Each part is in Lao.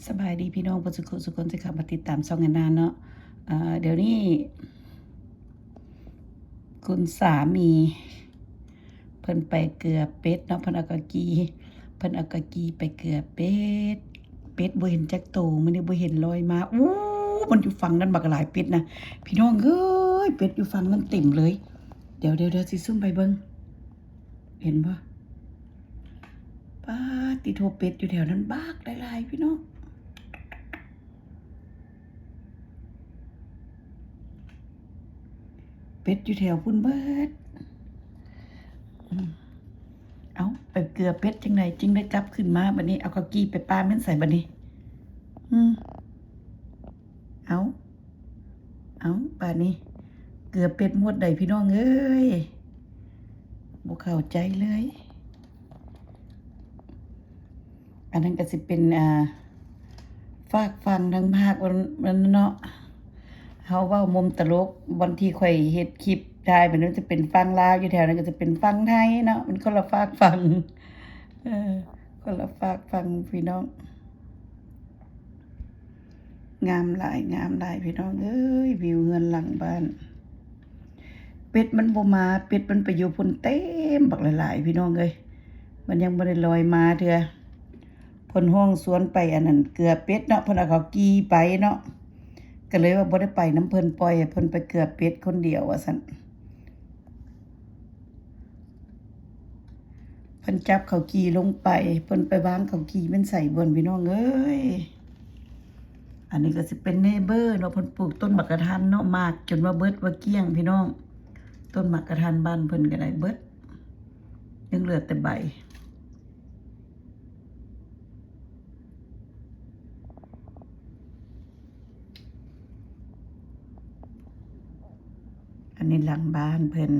ສະບາຍດີພີ່ນ້ອງເບິດສຸຂູສຸຄົນທີ່ເຂົ້າມາຕິດຕາມຊ່ອງແອນນາເນາະ. ເອີ ດຽວນີ້ຄຸນສາມີ ເພິ່ນໄປເກືອເປັດເນາະ, ເພິ່ນເອົາກະກີ ເພິ່ນເອົາກະກີໄປເກືອເປັດ. ເປັດບໍ່ເຫັນຈັກໂຕ, ມື້ນີ້ບໍ່ເຫັນລອຍມາ. ໂອ້ ມັນຢູ່ຝັ່ງນັ້ນບັກຫຼາຍເປັດນະ ພີ່ນ້ອງເອີຍ, ເປັດຢູ່ຝັ່ງນັ້ນເຕັມເລີຍ. ດຽວໆໆ ຊິຊູມໄປເບິ່ງ ເຫັນບໍ່? ປາດຕິໂທ ເປັດຢູ່ແຖວນັ້ນບັກຫຼາຍໆ ພີ່ນ້ອງ. ເປັດຢູ່ແຖວພຸ້ນເບິດ. ອືມ ເອົ້າ ໄປເກືອເປັດຈັ່ງໃດຈຶ່ງໄດ້ກັບຂຶ້ນມາບັດນີ້? ເອົາເຂົ້າກີ່ໄປປາແມ່ນໃສບັດນີ້? ອືມ ເອົ້າ ເອົ້າ ບາດນີ້ເກືອເປັດໝົດໃດ໋ ພີ່ນ້ອງເອີຍ ບໍ່ເຂົ້າໃຈເລີຍ. ອັນນັ້ນກໍຊິເປັນ ອ່າ ຟາກຝັ່ງທາງພາກ ອັນນັ້ນເນາະ, ເຮົາເວົ້າມຸມຕະຫຼົກ. ບ່ອນທີ່ຂ້ອຍເຮັດຄລິບຖ່າຍໄປນັ້ນຈະເປັນຝັ່ງລາວ, ຢູ່ແຖວນັ້ນກໍຈະເປັນຝັ່ງໄທເນາະ, ມັນຄົນລະຟາກຝັ່ງ ເອີ ຄົນລະຟາກຝັ່ງ ພີ່ນ້ອງ. ງາມຫຼາຍ ງາມຫຼາຍ ພີ່ນ້ອງເອີຍ, ວິວເຮືອນຫຼັງບ້ານ. ເປັດມັນບໍ່ມາ, ເປັດມັນໄປຢູ່ພຸ້ນເຕັມບັກຫຼາຍໆ ພີ່ນ້ອງເອີຍ, ມັນຍັງບໍ່ໄດ້ລອຍມາເທື່ອ. ເພິ່ນຮ້ອງຊວນໄປອັນນັ້ນເກືອເປັດເນາະ, ເພິ່ນເອົາເຂົ້າກີ່ໄປເນາະ, ກໍເລີຍວ່າບໍ່ໄດ້ໄປນຳເພິ່ນ, ປ່ອຍໃຫ້ເພິ່ນໄປເກືອເປັດຄົນດຽວວ່າຊັ້ນ. ເພິ່ນຈັບເຂົ້າກີ່ລົງໄປ, ເພິ່ນໄປວາງເຂົ້າກີ່ແມ່ນໃສບໍ່ ພີ່ນ້ອງເອີຍ. ອັນນີ້ກໍຊິເປັນເນເບີເນາະ, ເພິ່ນປູກຕົ້ນໝາກກະທັນເນາະ, ໝາກຈົນວ່າເບິດວ່າກ້ຽງ ພີ່ນ້ອງ. ຕົ້ນໝາກກະທັນບ້ານເພິ່ນກໍໄດ້ເບິດ, ຍັງເຫຼືອແຕ່ໃບ. ອັນນີ້ຫຼັງບ້ານເພິ່ນ.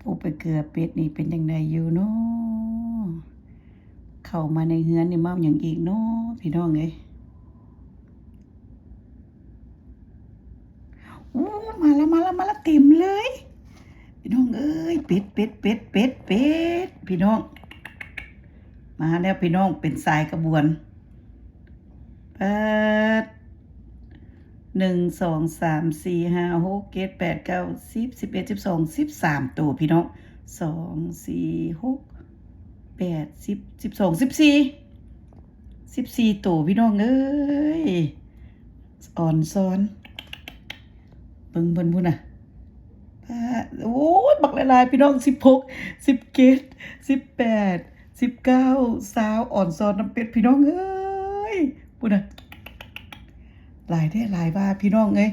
ຜູ້ໄປເກືອເປັດນີ້ເປັນຈັ່ງໃດຢູ່ເນາະ? ເຂົ້າມາໃນເຮືອນນີ້ເວົ້າຫຍັງອີກເນາະ ພີ່ນ້ອງເອີຍ? ໂອ້ ມາລະ ມາລະ ມາລະ ເຕັມເລີຍ ພີ່ນ້ອງເອີຍ. ເປັດ ເປັດ ເປັດ ເປັດ ເປັດ ພີ່ນ້ອງ ມາແລ້ວ ພີ່ນ້ອງ ເປັນສາຍຂະບວນ. ເປີດ ໜຶ່ງ ສອງ ສາມ ສີ່ ຫ້າ ຫົກ ເຈັດ ແປດ ເກົ້າ ສິບ ສິບເອັດ ສິບສອງ ສິບສາມໂຕ ພີ່ນ້ອງ. ສອງ ສີ່ ຫົກ ແປດ ສິບ ສິບສອງ ສິບສີ່ ສິບສີ່ໂຕ ພີ່ນ້ອງເອີຍ. ອອນຊອນ ເບິ່ງເພິ່ນພຸ້ນນະ ປາດ ໂອ້ຍ ບັກຫຼາຍໆ ພີ່ນ້ອງ. ສິບຫົກ ສິບເຈັດ ສິບແປດ ສິບເກົ້າ ຊາວ ອອນຊອນນຳເປັດ ພີ່ນ້ອງເອີຍ ພຸ້ນນະ ຫຼາຍແທ້ຫຼາຍວ່າ ພີ່ນ້ອງເອີຍ.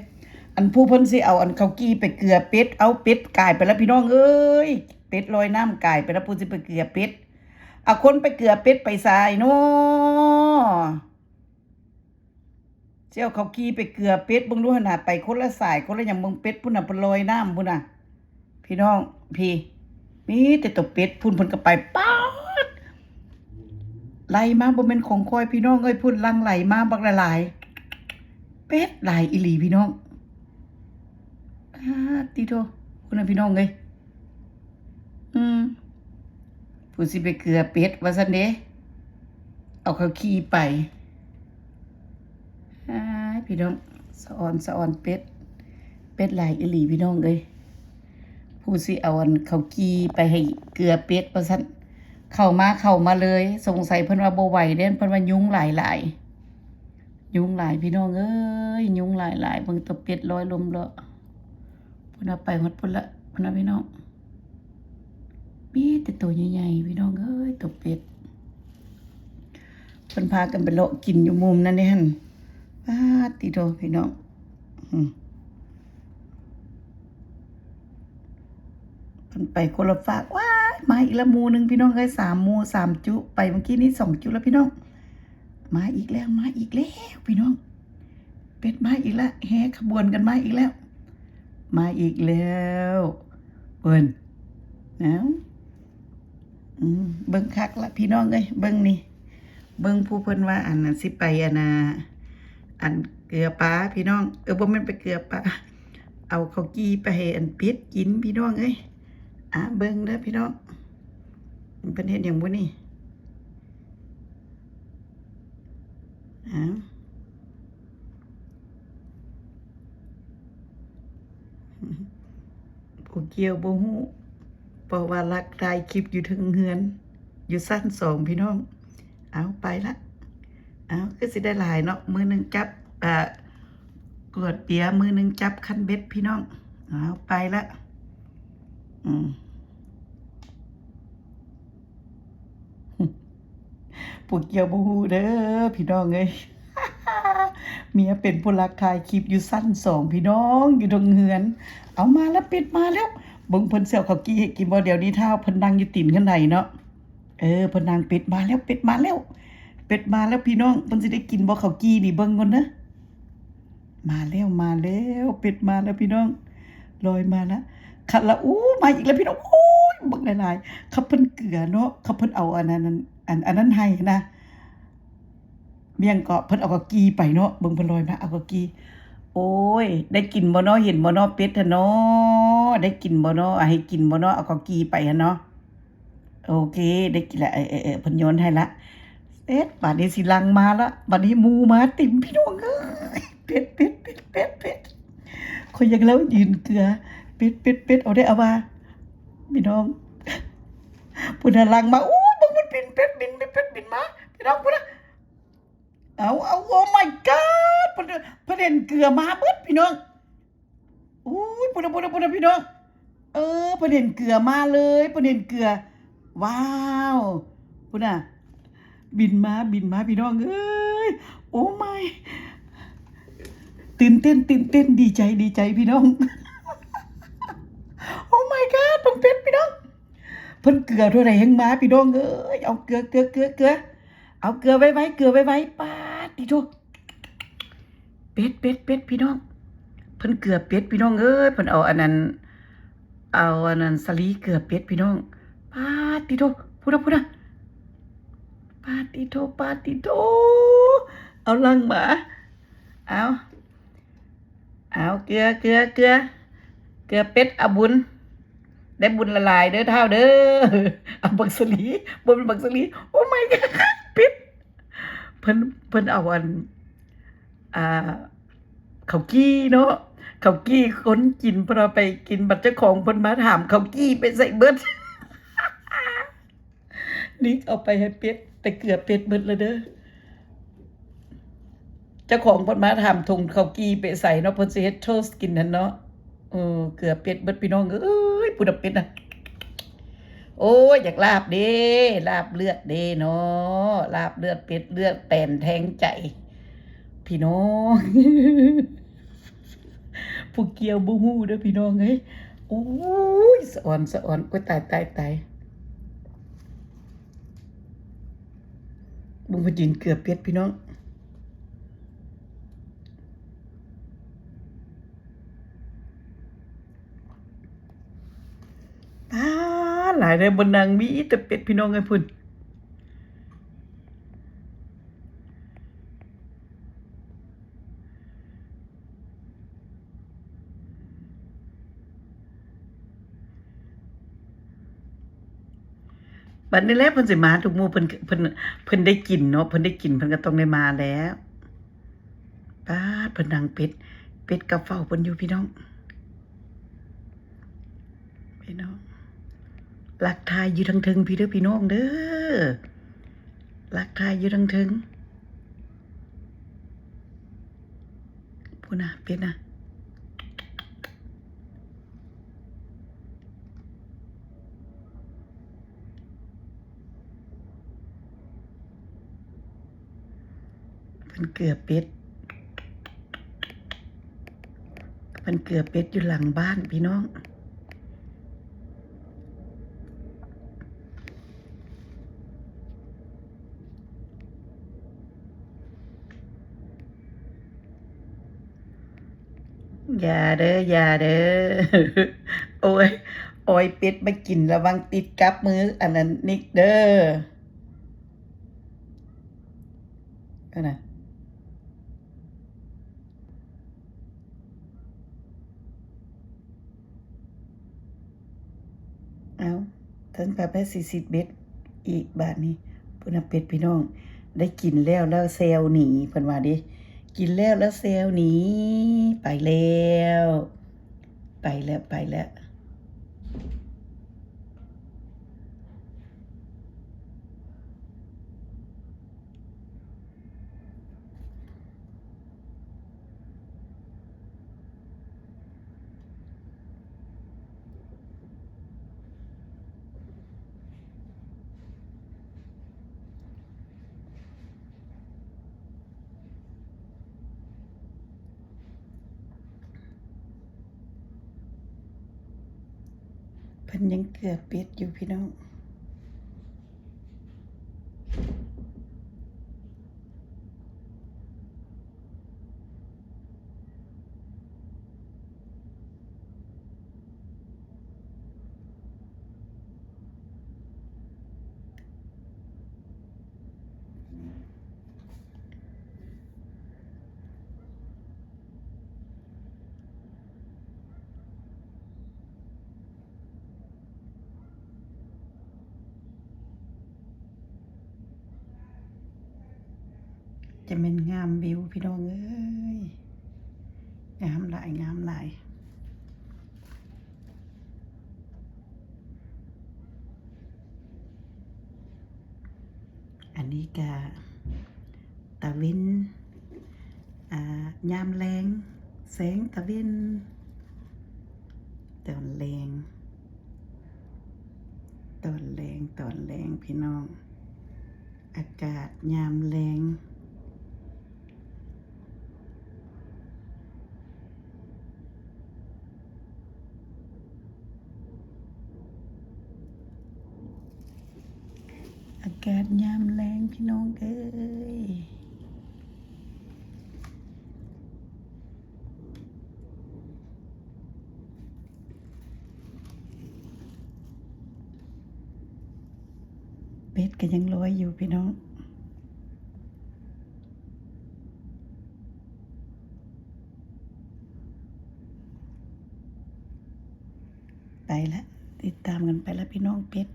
ອັນຜູ້ເພິ່ນຊິເອົາອັນເຂົ້າກີ່ໄປເກືອເປັດ ເອົາເປັດກາຍໄປແລ້ວ ພີ່ນ້ອງເອີຍ. ເປັດລອຍນ້ຳກາຍໄປແລ້ວ ຜູ້ຊິໄປເກືອເປັດ. ເອົາຄົນໄປເກືອເປັດໄປໃສເນາະ? ຊິເອົາເຂົ້າກີ່ໄປເກືອເປັດ ເບິ່ງດູຫັ້ນນະ ໄປຄົນລະສາຍຄົນລະຫຍັງ. ເບິ່ງເປັດພຸ້ນນະ ເພິ່ນລອຍນ້ຳພຸ້ນນະ ພີ່ນ້ອງ. ພີ້ ມີແຕ່ໂຕເປັດພຸ້ນ ເພິ່ນກໍໄປ ປາດ ໄລ່ມາ ບໍ່ແມ່ນຂອງຂ້ອຍ ພີ່ນ້ອງເອີຍ. ພຸ້ນ ຫຼັ່ງໄຫຼມາບັກຫຼາຍໆ ເປັດຫຼາຍອີ່ຫຼີ ພີ່ນ້ອງ. ອາ ຕິໂທ ພຸ້ນນະ ພີ່ນ້ອງເອີຍ. ອືມ ຜູ້ຊິໄປເກືອເປັດວ່າຊັ້ນເດ້ ເອົາເຂົ້າກີ່ໄປ. ອ້າຍ ພີ່ນ້ອງ ສະອອນ ສະອອນເປັດ ເປັດຫຼາຍອີ່ຫຼີ ພີ່ນ້ອງເອີຍ. ຜູ້ຊິເອົາອັນເຂົ້າກີ່ໄປໃຫ້ເກືອເປັດວ່າຊັ້ນ. ເຂົ້າມາ ເຂົ້າມາເລີຍ. ສົງໄສເພິ່ນວ່າບໍ່ໄຫວເດ້ ເພິ່ນວ່າຍຸງຫຼາຍໆ. ຍຸງຫຼາຍ ພີ່ນ້ອງເອີຍ ຍຸງຫຼາຍໆ. ເບິ່ງໂຕເປັດລອຍລົມເລາະ ພຸ້ນນະ ໄປຮອດພຸ້ນລະ ພຸ້ນນະ ພີ່ນ້ອງ. ມີແຕ່ໂຕໃຫຍ່ໆ ພີ່ນ້ອງເອີຍ ໂຕເປັດ. ເພິ່ນພາກັນໄປເລາະກິນຢູ່ມຸມນັ້ນເດ້ຫັ້ນ. ປາດຕິໂທ ພີ່ນ້ອງ ອືມ ເພິ່ນໄປຄົນລະຟາກ. ວ້າຍ ມາອີກລະໝູ່ໜຶ່ງ ພີ່ນ້ອງເອີຍ ສາມໝູ່ ສາມຈຸ. ໄປເມື່ອກີ້ນີ້ສອງຈຸລະ ພີ່ນ້ອງ. ມາອີກແລ້ວ ມາອີກແລ້ວ ພີ່ນ້ອງ. ເປັດມາອີກແລ້ວ ແຫ່ຂະບວນກັນມາອີກແລ້ວ ມາອີກແລ້ວ ເພິ່ນ. ເອົ້າ ອືມ ເບິ່ງຄັກລະ ພີ່ນ້ອງເອີຍ. ເບິ່ງນີ້ ເບິ່ງຜູ້ເພິ່ນວ່າ ອັນ ອັນ ຊິໄປ ອັນ ອັນ ເກືອປາ ພີ່ນ້ອງ. ເອີ ບໍ່ແມ່ນໄປເກືອປາ ເອົາເຂົ້າກີ່ໄປໃຫ້ອັນເປັດກິນ ພີ່ນ້ອງເອີຍ. ອາ ເບິ່ງເດີ ພີ່ນ້ອງ. ເພິ່ນເຮັດຫຍັງບຸນີ້? ອ້າວ ຜູ້ກ່ຽວບໍ່ຮູ້ ເພາະວ່າລັກຖ່າຍຄລິບຢູ່ເທິງເຮືອນ ຢູ່ຊັ້ນສອງ ພີ່ນ້ອງ. ເອົາ ໄປລະ. ເອົາ ຄືຊິໄດ້ຫຼາຍເນາະ ມື້ໜຶ່ງຈັບ ເອີ ກວດເບຍ ມື້ໜຶ່ງຈັບຄັນເບັດ ພີ່ນ້ອງ. ເອົາ ໄປລະ. ອືມ ຜູ້ກ່ຽວບໍ່ຮູ້ເດີພີ່ນ້ອງເອີຍ. ເມຍເປັນຜູ້ລັກຖ່າຍຄລິບຢູ່ຊັ້ນສອງ ພີ່ນ້ອງ ຢູ່ເທິງເຮືອນ. ເອົາ ມາແລ້ວ ເປັດມາແລ້ວ. ເບິ່ງເພິ່ນຊິເອົາເຂົ້າກີ່ໃຫ້ກິນບໍ່? ດຽວນີ້ຖ້າເພິ່ນນັ່ງຢູ່ຕີນຂັ້ນໄດເນາະ. ເອີ ເພິ່ນນັ່ງ. ເປັດມາແລ້ວ ເປັດມາແລ້ວ ເປັດມາແລ້ວ ພີ່ນ້ອງ. ເພິ່ນຊິໄດ້ກິນບໍ່ເຂົ້າກີ່ນີ້? ເບິ່ງກ່ອນເດີ. ມາແລ້ວ ມາແລ້ວ ເປັດມາແລ້ວ ພີ່ນ້ອງ. ລອຍມາລະ ຄັນລະ. ໂອ້ ມາອີກແລ້ວ ພີ່ນ້ອງ. ໂອ້ຍ ບັກຫຼາຍໆ. ຄັນເພິ່ນເກືອເນາະ ຄັນເພິ່ນເອົາອັນນັ້ນ ອັນ ອັນນັ້ນໃຫ້ນະ. ໝ່ຽງເກາະ ເພິ່ນເອົາເຂົ້າກີ່ໄປເນາະ. ເບິ່ງເພິ່ນລອຍມາເອົາເຂົ້າກີ່. ໂອ້ຍ ໄດ້ກິນບໍ່ເນາະ? ເຫັນບໍ່ເນາະ? ເປັດຫັ້ນເນາະ ໄດ້ກິນບໍ່ເນາະ? ໃຫ້ກິນບໍ່ເນາະ? ເອົາເຂົ້າກີ່ໄປຫັ້ນເນາະ. ໂອເຄ ໄດ້ກິນລະ. ເອີ ເອີ ເອີ ເພິ່ນໂຍນໃຫ້ລະ. ເສັດ ບາດນີ້ຊິຫຼັ່ງມາລະ. ບາດນີ້ໝູມາເຕັມ ພີ່ນ້ອງເອີຍ. ເປັດ ເປັດ ເປັດ ເປັດ ເປັດ. ຂ້ອຍຢາກເລົ່າຢືນເກືອ. ເປັດ ເປັດ ເປັດ ເອົາໄດ້ເອົາວ່າ ພີ່ນ້ອງ. ພຸ້ນນະ ຫຼັ່ງມາ. ໂອ້ຍ ເບິ່ງມັນບິນ ເປັດບິນ ເປັດບິນມາ ພີ່ນ້ອງ ພຸ້ນນະ. ເອົາ ເອົາ Oh my god ເພິ່ນ ເພິ່ນເຫັນເກືອມາເບິດ ພີ່ນ້ອງ. ໂອ້ຍ ພຸ້ນນະ ພຸ້ນນະ ພຸ້ນນະ ພີ່ນ້ອງ. ເອີ ເພິ່ນເຫັນເກືອມາເລີຍ ເພິ່ນເຫັນເກືອ. ວ້າວ ພຸ້ນນະ ບິນມາ ບິນມາ ພີ່ນ້ອງເອີຍ. Oh my ຕື່ນເຕັ້ນ ຕື່ນເຕັ້ນ ດີໃຈ ດີໃຈ ພີ່ນ້ອງ. Oh my god ນ້ອງເປັດ ພີ່ນ້ອງ. ເພິ່ນເກືອເທົ່າໃດແຮ່ງມາ ພີ່ນ້ອງເອີຍ. ເອົາເກືອ ເກືອ ເກືອ ເກືອ. ເອົາເກືອໄວໆ ເກືອໄວໆ. ປາດຕິໂທ ເປັດ ເປັດ ເປັດ ພີ່ນ້ອງ. ເພິ່ນເກືອເປັດ ພີ່ນ້ອງເອີຍ. ເພິ່ນເອົາອັນນັ້ນ ເອົາອັນນັ້ນ ສາລີເກືອເປັດ ພີ່ນ້ອງ. ປາດຕິໂທ ພຸ້ນນະ ພຸ້ນນະ. ປາດຕິໂທ ປາດຕິໂທ. ເອົາຫຼັ່ງມາ. ເອົາ ເອົາ ເກືອ ເກືອ ເກືອ ເກືອເປັດ ເອົາບຸນ ໄດ້ບຸນຫຼາຍໆເດີທ້າວເດີ. ເອົາບັກສາລີ ບໍ່ແມ່ນບັກສາລີ. Oh my god ເປັດ ເພິ່ນ ເພິ່ນເອົາອັນ ອ່າ ເຂົ້າກີ່ເນາະ ເຂົ້າກີ່ຄົນກິນ ເພິ່ນເອົາໄປກິນ ບັດເຈົ້າຂອງເພິ່ນມາຖາມ ເຂົ້າກີ່ໄປໃສເບິດ. ນິກເອົາໄປໃຫ້ເປັດ ແຕ່ເກືອເປັດເບິດແລ້ວເດີ. ເຈົ້າຂອງເພິ່ນມາຖາມຖົງເຂົ້າກີ່ໄປໃສເນາະ ເພິ່ນຊິເຮັດໂທສກິນຫັ້ນເນາະ. ເອີ ເກືອເປັດເບິດ ພີ່ນ້ອງເອີຍ. ພຸ້ນນະ ເປັດນະ. ໂອ້ຍ ຢາກລາບເດ້ ລາບເລືອດເດ້ເນາະ ລາບເລືອດເປັດ ເລືອດແຕນແທງໃຈ ພີ່ນ້ອງ. ຜູ້ກ່ຽວບໍ່ຮູ້ເດີພີ່ນ້ອງເອີຍ. ໂອ້ຍ ສະອອນ ສະອອນ. ໂອ້ຍ ຕາຍ ຕາຍ ຕາຍ. ເບິ່ງເພິ່ນກິນເກືອເປັດ ພີ່ນ້ອງ. ປາດ ຫຼາຍເດີ ບ່ອນນັ່ງມີແຕ່ເປັດ ພີ່ນ້ອງເອີຍ ພຸ້ນ. ບັດນີ້ແຫຼະ ເພິ່ນຊິມາທຸກມື້ ເພິ່ນ ເພິ່ນ ເພິ່ນໄດ້ກິນເນາະ ເພິ່ນໄດ້ກິນ ເພິ່ນກໍຕ້ອງໄດ້ມາແລ້ວ. ປາດ ເພິ່ນນັ່ງເປັດ ເປັດກໍເຝົ້າເພິ່ນຢູ່ ພີ່ນ້ອງ. ພີ່ນ້ອງ ລັກຖ່າຍຢູ່ທາງເທິງພີ້ເດີພີ່ນ້ອງເດີ ລັກຖ່າຍຢູ່ທາງເທິງ ພຸ້ນນະ ເປັດນະ ເພິ່ນເກືອເປັດ ເພິ່ນເກືອເປັດຢູ່ຫຼັງບ້ານພີ່ນ້ອງ. ຢ່າເດີ ຢ່າເດີ. ໂອ້ຍ ອອຍເປັດມາກິນ ລະວັງຕິດກັບມືອັນນັ້ນນິກເດີ ອັນນະ. ເອົ້າ ທ່ານພາແພດຊິຊິດເບັດ ອີກບາດນີ້. ພຸ້ນນະ ເປັດພີ່ນ້ອງ ໄດ້ກິນແລ້ວ ແລ້ວແຊວໜີ ເພິ່ນວ່າເດ້ ກິນແລ້ວ ແລ້ວແຊວໜີ ໄປແລ້ວ ໄປແລ້ວ ໄປແລ້ວ. ເພິ່ນຍັງເກືອເປັດຢູ່ພີ່ນ້ອງ. ຈະແມ່ນງາມວິວພີ່ນ້ອງເອີຍ ງາມຫຼາຍ ງາມຫຼາຍ. ອັນນີ້ກະຕາເວັນ ອ່າ ຍາມແລງ ແສງຕາເວັນ ຕອນແລງ ຕອນແລງ ຕອນແລງພີ່ນ້ອງ ອາກາດຍາມແລງ. ອາກາດຍາມແລງພີ່ນ້ອງເອີຍ. ເປັດກໍຍັງລອຍຢູ່ພີ່ນ້ອງ ໄປລະ ຕິດຕາມກັນໄປລະພີ່ນ້ອງ ເປັດ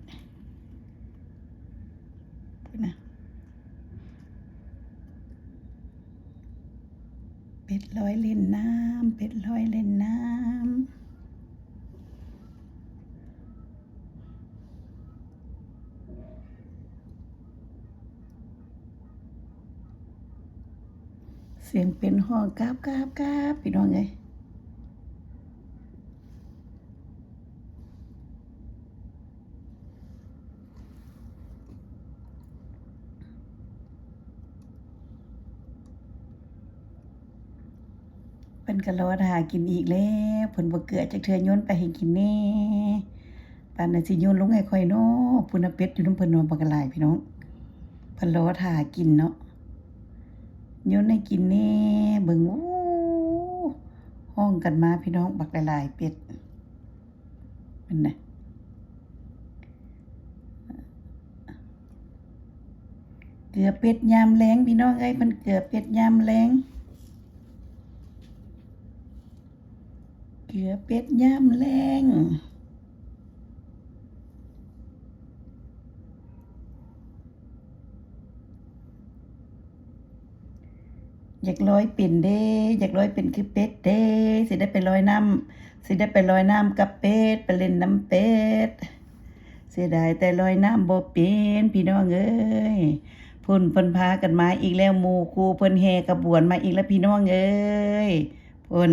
ພຸ້ນນະ. ເປັດລອຍຫຼິ້ນນ້ຳ ເປັດລອຍຫຼິ້ນນ້ຳ. ສຽງເປັດຮ້ອງກາບ ກາບ ກາບ ພີ່ນ້ອງເອີຍ. ເພິ່ນກໍລໍຖ້າກິນອີກແລ້ວ ເພິ່ນບໍ່ເກືອຈັກເທື່ອ ໂຍນໄປໃຫ້ກິນແດ່ ປານນັ້ນຊິໂຍນລົງໃຫ້ຂ້ອຍເນາະ. ພຸ້ນນະ ເປັດຢູ່ນຳເພິ່ນເນາະ ບັກຫຼາຍພີ່ນ້ອງ ເພິ່ນລໍຖ້າກິນເນາະ ໂຍນໃຫ້ກິນແດ່. ເບິ່ງ ໂອ້ ຮ້ອງກັນມາພີ່ນ້ອງ ບັກຫຼາຍໆ ເປັດ. ເພິ່ນນະ ເກືອເປັດຍາມແລງ ພີ່ນ້ອງເອີຍ ເພິ່ນເກືອເປັດຍາມແລງ ເກືອເປັດຍາມແລງ. ຢາກລອຍເປັນເດ້ ຢາກລອຍເປັນຄືເປັດເດ້ ຊິໄດ້ໄປລອຍນ້ຳ ຊິໄດ້ໄປລອຍນ້ຳກັບເປັດ ໄປຫຼິ້ນນຳເປັດ. ເສຍດາຍແຕ່ລອຍນ້ຳບໍ່ເປັນ ພີ່ນ້ອງເອີຍ. ພຸ້ນ ເພິ່ນພາກັນມາອີກແລ້ວ ໝູ່ຄູ່ເພິ່ນແຫ່ຂະບວນມາອີກແລ້ວ ພີ່ນ້ອງເອີຍ ພຸ້ນ.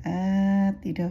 ອາ ຕິໂທ